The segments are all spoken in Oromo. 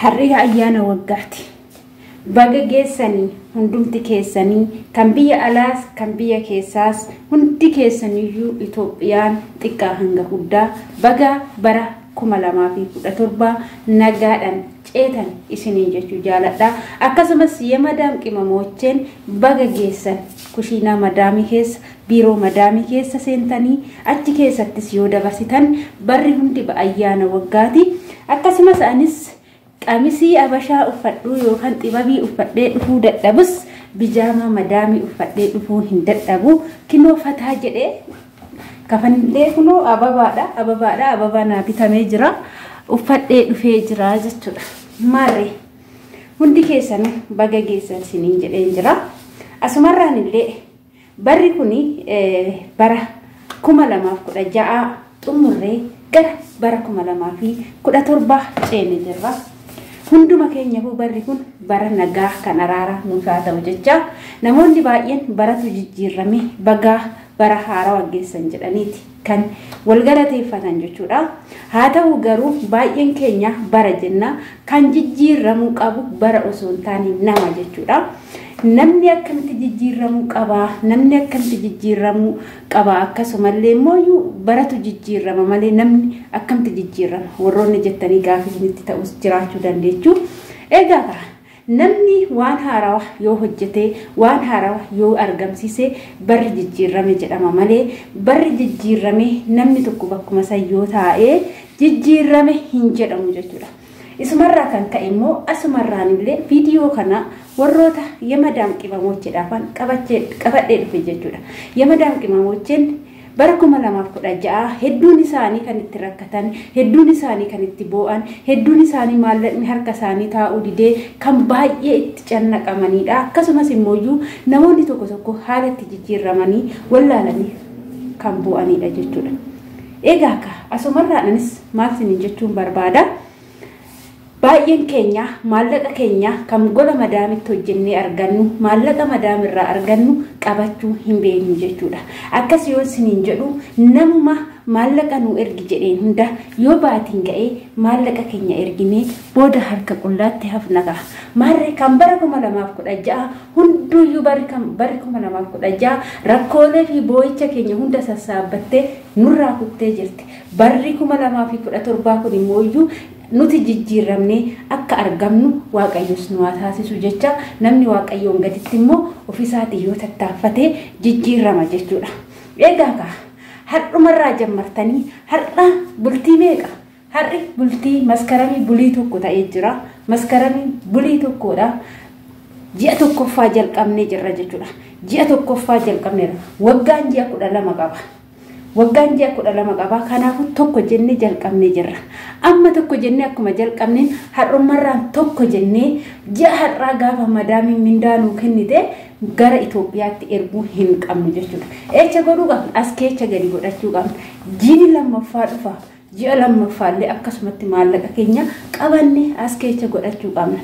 Har'i ayyaana waggaati. Baga geessanii hundumti keessanii kan biyya alaas kan biyya keessaas hundi keessaniyyuu Itoophiyaan xiqqaa hanga guddaa baga bara 2017 nagaadhaan ceetan isiniin jechuu jaaladha. Akkasumas yemadaam qimamoocheen baga geessan kushiinaa madaamii keessa biiroo madaamii keessa seentanii achi keessattis yoo dabarsitan barri hundi ayyaana waggaati. Akkasumas anis qamisii abashaa uffadhuu yookaan xibabii uffadhee dhufuu dadhabus bijaama madaamii uffadhee dhufuu hin dadhabu. Kinoo fataa jedhee kafanillee kunoo ababaadha ababaadha ababaa naa bitamee jira uffadhee dhufee jira jechuudha. Maarree hundi keessanuu baga geessan isiniin jedheen jira. Asumarraan illee barri kuni bara 2016 xumurree gara bara 2017 ceene jirra. Hunduma keenyaafuu barri kun bara nagaa kan araara nuuf haa ta'u jecha namoonni baay'een baratu jijjiirame bagaa bara haarawaa geessan jedhaniiti kan wal galateeffatan jechuudha. Haa ta'u garuu baay'een keenya bara jenna kan jijjiiramuu qabu bara osoo hin taane nama jechuudha. Namni akkamitti jijjiiramuu qabaa? Namni akkamitti jijjiiramuu qabaa? Akkasumallee immoo baratu jijjiirama malee namni akkamitti jijjiirama? Warroonni jettanii gaafii isinitti ta'us jiraachuu dandeechu. Egaa namni waan haarawaa yoo hojjete waan haarawaa yoo argamsiise barri jijjiirame jedhama malee barri jijjiirame namni tokko bakkuma san yoo taa'ee jijjiirame hin jedhamu jechuudha. Isumarraa kan ka'e immoo asumarraan illee viidiyoo kana warroota yemadaam qimamoocheedhaafan qabadhee dhufe jechuudha. Yemadaam qimamoocheen bara 2016 hedduun isaanii kan itti rakkatan, hedduun isaanii kan itti boo'an, hedduun isaanii maallaqni harka isaanii taa'uu didee kan baay'ee itti cannaqamanidha. Akkasumas immoo namoonni tokko tokko haala itti jijjiiramanii wallaalanii kan boo'anidha jechuudha. Egaa akka asumarraanis maal isiniin jechuun barbaada? Baay'een keenya maallaqa keenya kan gola madaamitti hojjennee argannu maallaqa madaamirraa argannu qabachuu hin beeknu jechuudha. Akkas yoo isiniin jedhu namuma maallaqa nu ergi jedheen hunda yoo baatiin ga'ee maallaqa keenya erginee booda harka qullaatti hafna ga'a. Maarree kan bara 2016 hunduyyuu barri 2016 rakkoolee fi boo'icha keenya hunda sassaabbattee nurraa kuttee jirti. Barri 2017 kun immoo nuti jijjiiramnee akka argamnu waaqayyoos nu haa taasisu jecha namni waaqayyoon gaditti immoo ofiisaatii yoo tattaaffatee jijjiirama jechuudha. Egaa har'umarraa jammartanii har'a bultii meeqa? Har'i bultii maskaramii bulii tokko ta'ee jira. Maskaramii bulii tokkodha. Ji'a tokkoffaa jalqabnee jirra jechuudha. Ji'a tokkoffaa jalqabneerra. Waggaan ji'a 12 qaba. Waggaan ji'a 12 qaba. Kanaafuu tokko jennee jalqabnee jirra. Amma tokko jennee akkuma jalqabneen har'umarraan tokko jennee ji'a har'aa gaafa madaamiin mindaa nuu kennite gara Itoophiyaatti erguu hin qabnu jechuudha. Echa godhuu qabna? As keessa gadi godhachuu qabna. Ji'i lammaffaa dhufa. Ji'a lammaffaallee akkasumatti maallaqa keenya qabannee as keessa godhachuu qabna.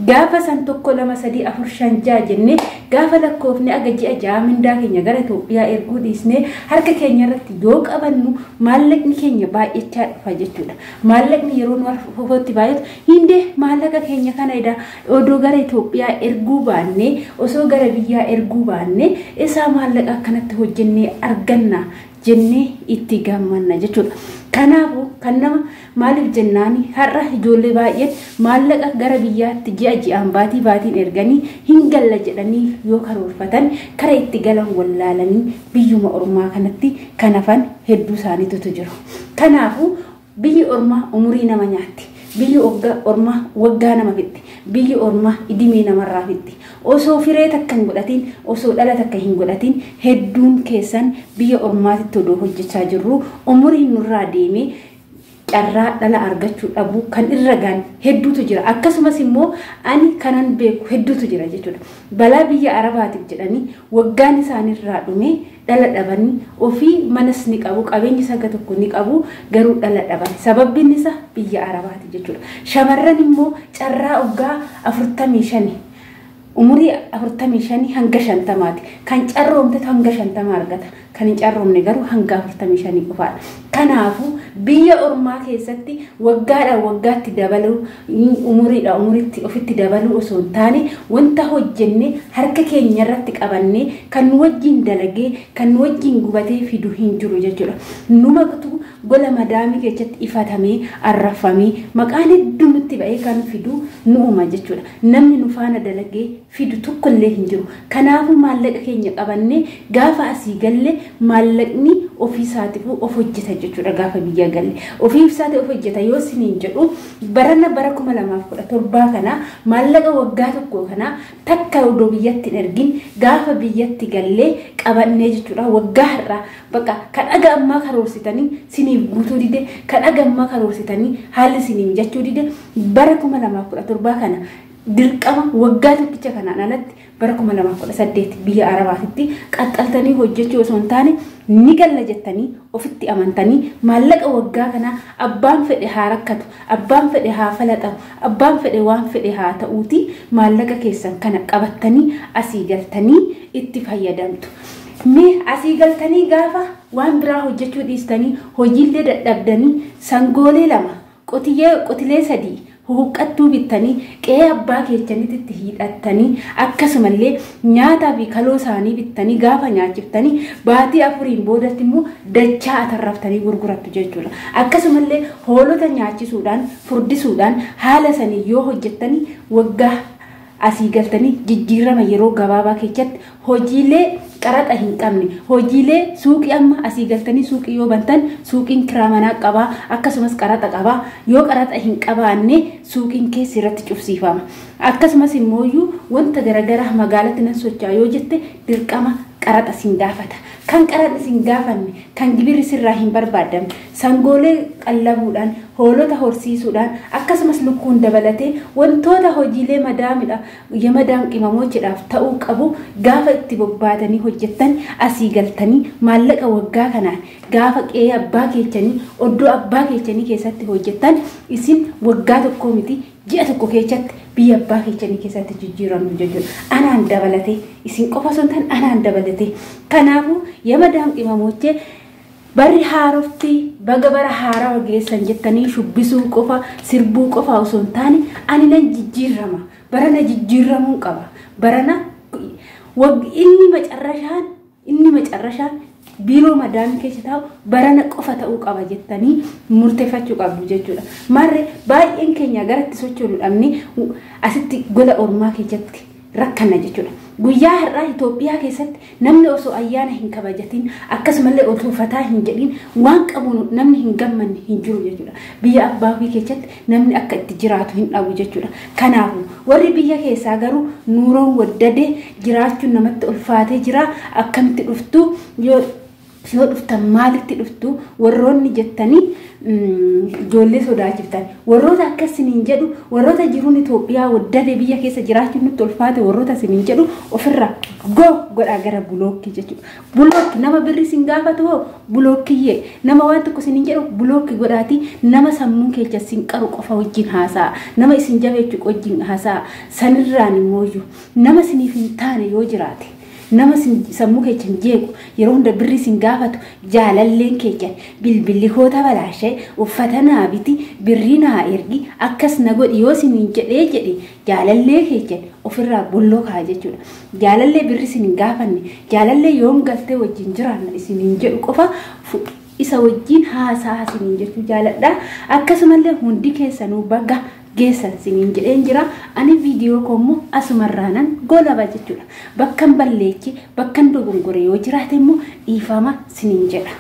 Gaafa san 1 2 3 4 5 6 jennee gaafa lakkoofne aga ji'a 6 mindaa keenya gara Itoophiyaa erguu dhiisnee harka keenya irratti yoo qabannu maallaqni keenya baay'achaa dhufa jechuudha. Maallaqni yeroo nu harkatti baay'atu hindee maallaqa keenya kana edaa odoo gara Itoophiyaa erguu baannee osoo gara biyyaa erguu baannee isaa maallaqa akkanatti hojjennee arganna jennee itti gammanna jechuudha. Kanaafuu kan nama maaliif jennaani har'a ijoollee baay'een maallaqa gara biyyaatti ji'a ji'aan baatii baatiin erganii hin galla jedhanii yoo karoorfatan kara itti galan wallaalanii biyyuma ormaa kanatti kan hafan hedduu isaaniitu jiru. Kanaafuu biyyi ormaa umurii nama nyaatti. Biyyi ormaa waggaa nama fixxi. Biyyi ormaa idimee namarraa fixxi. Osoo firee takka hin godhatin, osoo dhala takka hin godhatin hedduun keessan biyya ormaatitti odoo hojjechaa jirru umuriin nurraa deemee carraa dhala argachuu dhabuu kan irra gaan hedduutu jira. Akkasumas immoo ani kanan beeku hedduutu jira jechuudha. Balaa biyya Arabaatiif jedhanii waggaan isaanirraa dhumee dhala dhabanii ofii manas ni qabu, qabeenya saga tokko ni qabu, garuu dhala dhaban. Sababbiin isaa biyya Arabaati jechuudha. Shamarran immoo carraa waggaa 45 Umurii 45 hanga 50ti. Kan carroomte hanga 50 argata. Kan hin carroomne garuu hanga 45 qofaadha. Kanaafuu biyya ormaa keessatti waggaadhaa waggaatti dabaluu, umuriidhaa umuritti ofitti dabaluu osoo hin taane, wanta hojjenne harka keenya irratti qabannee kan nu wajjin dalagee kan nu wajjin gubatee fidu hin jiru jechuudha. Numatu gola madaamii keessatti ifatamee arrafamee maqaan hedduu nutti ba'ee kan fidu nu'uma jechuudha. Namni nu faana dalagee fidu tokkollee hin jiru. Kanaafuu maallaqa keenya qabannee gaafa asii galle maallaqni ofiisaatiif of hojjeta jechuudha. Gaafa biyya galle ofiisaatiif of hojjeta yoo isiniin jedhu, barana bara 2017 kana maallaqa waggaa tokko kana takka odoo biyyatti hin ergin gaafa biyyatti gallee qabannee jechuudha. Waggaa har'aa bakka kan dhaga ammaa karoorsitanii siniif guutuu dide, kan dhaga ammaa karoorsitanii haalli sinii mijachuu dide, bara 2017 kana dirqama waggaa tokkicha kanaan alatti bara 2018 biyya Arabaatitti qaxxaltanii hojjechuu osoo hin taane, ni galla jettanii ofitti amantanii maallaqa waggaa kana abbaan fedhe haa rakkatu, abbaan fedhe haa falaxamu, abbaan fedhe waan fedhe haa ta'uuti, maallaqa keessan kana qabattanii asii galtanii itti fayyadamtu. Mee asii galtanii gaafa waan biraa hojjechuu dhiistanii, hojiillee dadhabdanii, sangoolee 2, qotiyyee qotilee 3 huqqattuu bittanii qe'ee abbaa keessanitti hidhattanii, akkasumallee nyaataa fi kaloo isaanii bittanii gaafa nyaachiftanii, baatii 4 boodatti immoo dachaa atarraftanii gurgurattu jechuudha. Akkasumallee hoolota nyaachisuudhaan furdisuudhaan haala sanii yoo hojjettanii, waggaa asii galtanii jijjiirama yeroo gabaabaa keessatti hojiilee qaraxa hin qabne, hojiilee suuqii, amma asii galtanii suuqii yoo bantan suuqiin kiraa manaa qabaa, akkasumas qaraxa qabaa. Yoo qaraxa hin qabaanne suuqiin keessi irratti cufsiifama. Akkasumas immooyyuu wanta garaagaraa magaalatti nan socho'a yoo jette dirqama qaraxa sin gaafata. Kan qaraxa sin gaafanne, kan gibirri sirraa hin barbaadamne, sangoolee qallabuudhaan, hoolota horsiisuudhaan, akkasumas lukkuun dabalatee wantoota hojiilee madaamidha yamadaam qimamochiidhaaf ta'uu qabu gaafa itti bobbaatanii hojjettan, asii galtanii maallaqa waggaa kanaan gaafa qe'ee abbaa keessanii, oddoo abbaa keessanii keessatti hojjettan, isin waggaa tokko miti, ji'a tokko keessatti biyya abbaa keessanii keessatti jijjiiramtu jechuudha. Anaan dabalatee, isin qofa osoo hin taane anaan dabalatee. Kanaafuu yamadaam qimamochee barri haarofti baga bara haarawaa geessan jettanii shubbisuu qofa, sirbuu qofa osoo hin taane, ani nan jijjiirama, barana jijjiiramuu qaba, barana inni macarrashaan biiroo madaamii keessa taa'u barana qofa ta'uu qaba jettanii murteeffachuu qabdu jechuudha. Maarree baay'een keenya garatti sochoonu dhabne asitti gola ormaa keessatti rakkanna jechuudha. Guyyaa har'aa Itoophiyaa keessatti namni osoo ayyaana hin kabajatin, akkasumallee osoo fataa hin jedhin waan qabuun namni hin gammanne hin jiru jechuudha. Biyya abbaa ofii keessatti namni akka itti jiraatu hin dhabu jechuudha. Kanaafuu warri biyya keessaa garuu nuuroon waddadee jiraachuun namatti ulfaatee jira. Akkamitti dhuftu, yoo dhuftan maalitti dhuftu warroonni jettanii ijoollee sodaachiftan, warroota akkas isiniin jedhu, warroota jiruun Itoophiyaa waddade, biyya keessa jiraachuun nutti ulfaate warroota isiniin jedhu ofirra go godhaa gara block jechuudha. Block nama birri isin gaafatu hoo blockiyyee, nama waan tokko isiniin jedhu block godhaati, nama sammuun keessa isin qaru qofa wajjin haasa'a, nama isin jabeechu wajjin haasa'a. Sanirraan immoo nama isiniif hin taane yoo jiraate, nama sammuu keessan jeequ, yeroo hunda birri isin gaafatu, jaalalleen keessan bilbilli koota balaashee, uffata naa biti, birrii naa ergi, akkas na godhi yoo isiniin jedhee jedhe, jaalallee keessan ofirraa bolloo kaa jechuudha. Jaalallee birri isin hin gaafanne, jaalallee yoom galtee wajjin jiraanna isiniin jedhu qofa isa wajjin haasaa isiniin jechuu jaaladha. Akkasumallee hundi keessanuu baga geessan isiniin jedheen jira. Ani viidiyoo koo immoo asumarraanan golaba jechuudha. Bakkan balleechi, bakkan dogongore yoo jiraate immoo dhiifama isiniin jedha.